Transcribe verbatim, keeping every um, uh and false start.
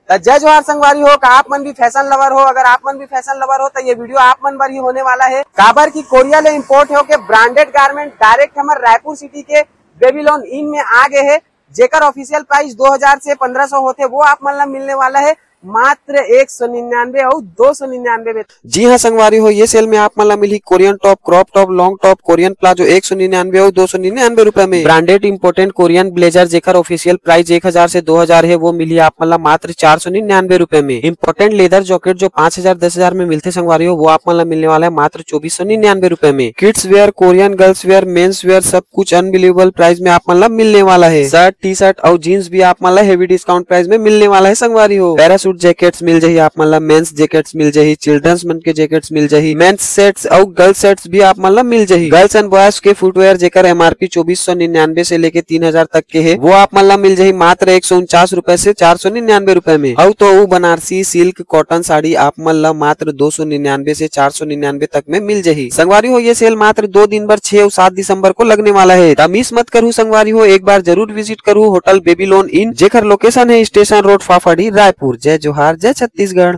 त जय जोहार संगवारी हो, का आप मन भी फैशन लवर हो? अगर आप मन भी फैशन लवर हो, त ये वीडियो आप मन बर ही होने वाला है। काबर की कोरिया ले इंपोर्ट होके ब्रांडेड गारमेंट डायरेक्ट हमर रायपुर सिटी के बेबीलोन इन में आ गए है, जेकर ऑफिशियल प्राइस दो हजार से पन्द्रह सौ होथे, वो आप मन ला मिलने वाला है मात्र एक सौ निन्यानवे अउ दो सौ निन्यानवे में। जी हाँ संगवारी हो, ये सेल में आप मन ला मिलही Korean top, crop top, long top, Korean palazzo एक सौ निन्यानवे अउ दो सौ निन्यानवे रुपए में। ब्रांडेड इंपोर्टेड कोरियन ब्लेजर, जेकर ऑफिशियल प्राइस एक हजार से दो हजार है, वो मिलही आप मन ला मात्र चार सौ निन्यानवे रुपए में। इंपोर्टेड लेदर जैकेट जो पाँच हजार, दस हजार में मिलथे संगवारी हो, वो आप मन ला मिलने वाला है मात्र चौबीस सौ निन्यानवे रुपए में। Kids wear, Korean girls wear, men's wear, सब कुछ अनबिलीवेबल प्राइस में आप मन ला मिलने वाला है। शर्ट, टी शर्ट अउ जींस भी आप मन ला हेवी डिस्काउंट प्राइस में मिलने वाला है संगवारी हो। पैराशूट जैकेट्स मिल जाही आप मन ला, मेंस जैकेट्स मिल जाही, चिल्ड्रंस मन के जैकेट्स मिल जाही, मेंस सेट्स अउ गर्ल्स सेट्स भी आप मन ला मिल जाही। गर्ल्स एंड बॉयज के फुटवेयर जेकर एमआरपी चौबीस सौ निन्यानवे से लेके तीन हजार तक के है, वो आप मन ला मिल जाही मात्र एक सौ उनचास रुपए से चार सौ निन्यानवे रुपए में। अउ तो अउ बनारसी सिल्क कॉटन साड़ी आप मन ला मात्र दो सौ निन्यानवे से चार सौ निन्यानवे तक में मिल जाही। संगवारी हो, ये सेल मात्र दो दिन बर, छह अउ सात दिसंबर को लगने वाला है। त मिस मत करू संगवारी हो, एक बार जरूर विजिट करू होटल बेबीलोन इन, जेकर लोकेशन है स्टेशन रोड, फाफाडी, रायपुर। जय जोहार, जय छत्तीसगढ़।